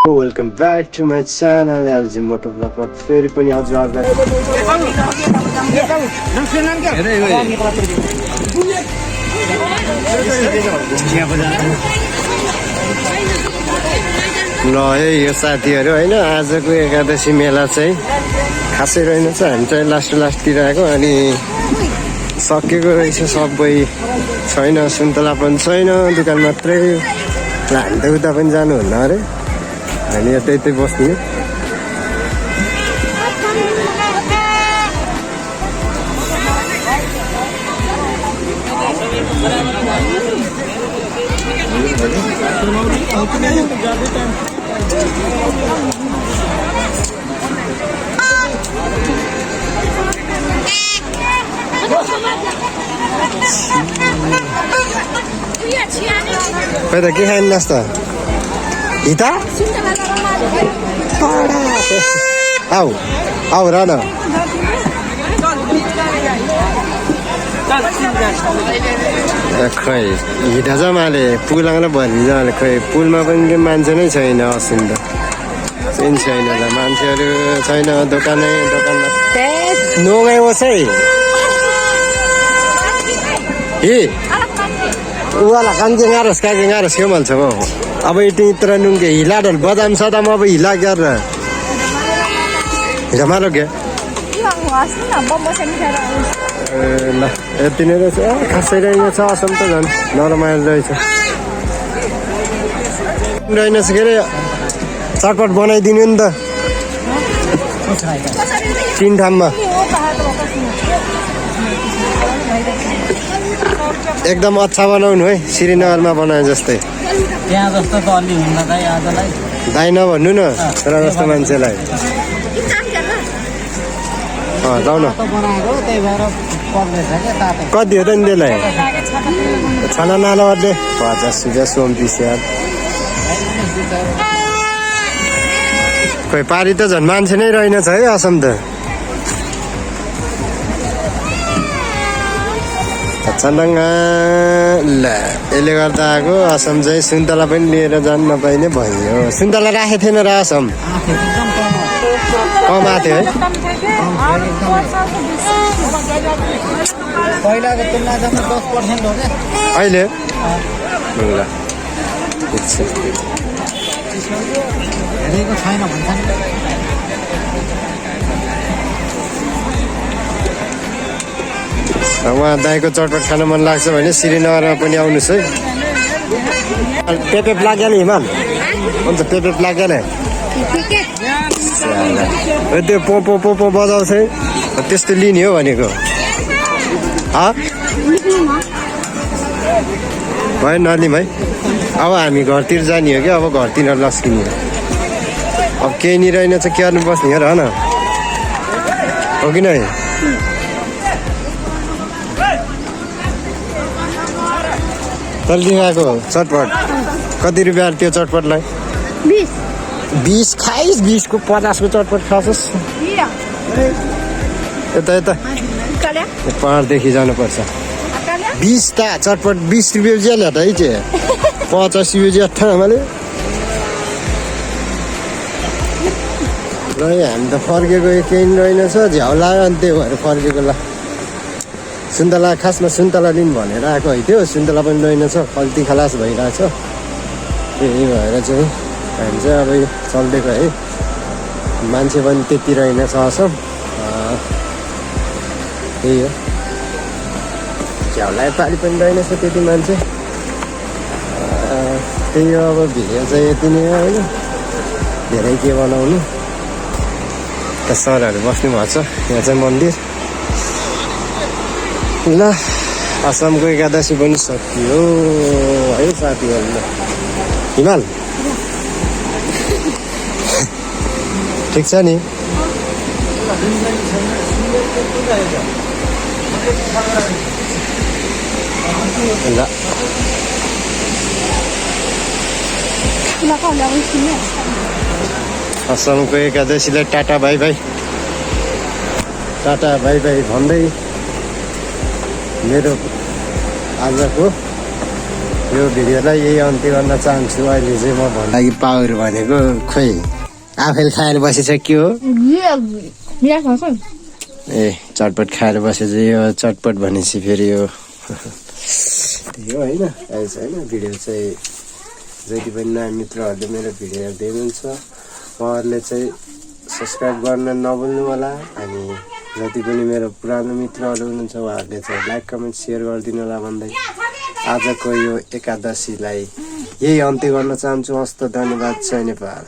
Welcome back to my channel. आज मोटो ब्लगमा फेरि पनि हजुरहरूलाई ल है यो साथीहरू हैन आजको एकादशी मेला चाहिँ खासै रहेनछ। हामी चाहिँ लास्टतिर आएको अनि सकेको रहेछ सबै छैन। सुन्तला पनि छैन, दुकान मात्रै। ल हामी त उता पनि जानुहुन्न अरे, हामी यतै बस्ने। खै त के खाइन्लास् त हिता आऊ आऊ र न खै हिँड्दा जमाले पुलाङलाई भनिजाले खै पुलमा पनि मान्छे नै छैन। असिन त चाहिँ छैन त मान्छेहरू छैन। दोकानमा नोगाइ ओसै ए उवाला काङ्के गारोस् के भन्छ हो। अब यति इत्र नुङ्गे हिलाडल बदाम सदाम अब हिला गरेर हिला मारो क्या ल यति नै रहेछ। खासै रहेछ असम त झन् नरमाइलो रहेछ रहेनछ के अरे। चटपट बनाइदिनु नि त तिन ठाउँमा एकदम अच्छा बनाउनु है, श्रीनगरमा बनाए जस्तै। त्यहाँ जस्तो त अलि हुन्न दाइ आजलाई। दाइ नभन्नु न र जस्तो मान्छेलाई। जाऊ न कति हो त नि त्यसलाई छाना नाला अड्ले 50 रुपियाँ 34 यार। खोइ पारी त झन् मान्छे नै रहेनछ है असम त। चन्दङ्गा ल यसले गर्दा आएको असम चाहिँ सुन्तला पनि लिएर जानु नपाइने भयो। सुन्तला राखेको थिएन र असम कम आएको थियो है पहिलाको तुलनामा 10% हो क्या अहिले। ल ठिक छ हेरेको छैन भन्छन्। उहाँ दाइको चटपट खान मन लाग्छ भने श्रीनगरमा पनि आउनुहोस् है। पेपेप लाग्यो नि हिमाल हुन्छ पेपेप लाग्यो नि त्यो पोपो बजाउँछ त्यस्तो लिने हो भनेको। भयो नलिम है। अब हामी घरतिर जाने हो क्या, अब घरतिर लस्किने हो। अब केही नि रहेनछ के गर्नु बस्ने हो र न हो कि नै। तल्ली आएको चटपट कति रुपियाँ त्यो चटपटलाई 20 खाइस् 20 को 50 को चटपट खाँछस्। यता पहाडदेखि जानुपर्छ। 20 त चटपट 20 रुपियाँ ज्याला त है चाहिँ 50 रुपियाँ ज्याठा हामीले। ल हामी त फर्केको केही रहेनछ झ्याउला अनि त्यही भएर फर्केको। ल सुन्तला खासमा सुन्तला लिनु भनेर आएको है त्यो सुन्तला पनि रहेनछ खल्ती खलास भइरहेछ। त्यही भएर चाहिँ हामी चाहिँ अब चल्दिएको है। मान्छे पनि त्यति रहेनछ असम त्यही हो। झ्याउला पालि पनि रहेनछ त्यति मान्छे। त्यही हो अब भिडियो चाहिँ यति नै हो होइन। धेरै के बनाउनु त सरहरू बस्नु भएको छ। यहाँ चाहिँ मन्दिर। ल असमको एकादशी पनि सकियो है साथीहरू। हिमाल ठिक छ नि। ल असमको एकादशीलाई टाटा बाई बाई भन्दै मेरो आजको यो भिडियोलाई यही अन्त्य गर्न चाहन्छु। अहिले चाहिँ म भन्नु लागि पावर भनेको खोइ आफैले खाएर बसेछ के हो ए चटपट खाएर बसेछ यो चटपट भनेपछि फेरि यो त्यही हो होइन अहिले चाहिँ होइन भिडियो चाहिँ जति पनि नयाँ मित्रहरूले मेरो भिडियो हेर्दै हुनुहुन्छ उहाँहरूले चाहिँ सब्सक्राइब गर्न नभुल्नु होला। अनि जति पनि मेरो पुरानो मित्रहरू हुनुहुन्छ उहाँहरूले चाहिँ लाइक कमेन्ट सेयर गरिदिनु होला भन्दै आजको यो एकादशीलाई यही अन्त्य गर्न चाहन्छु। हस्त धन्यवाद। जय नेपाल।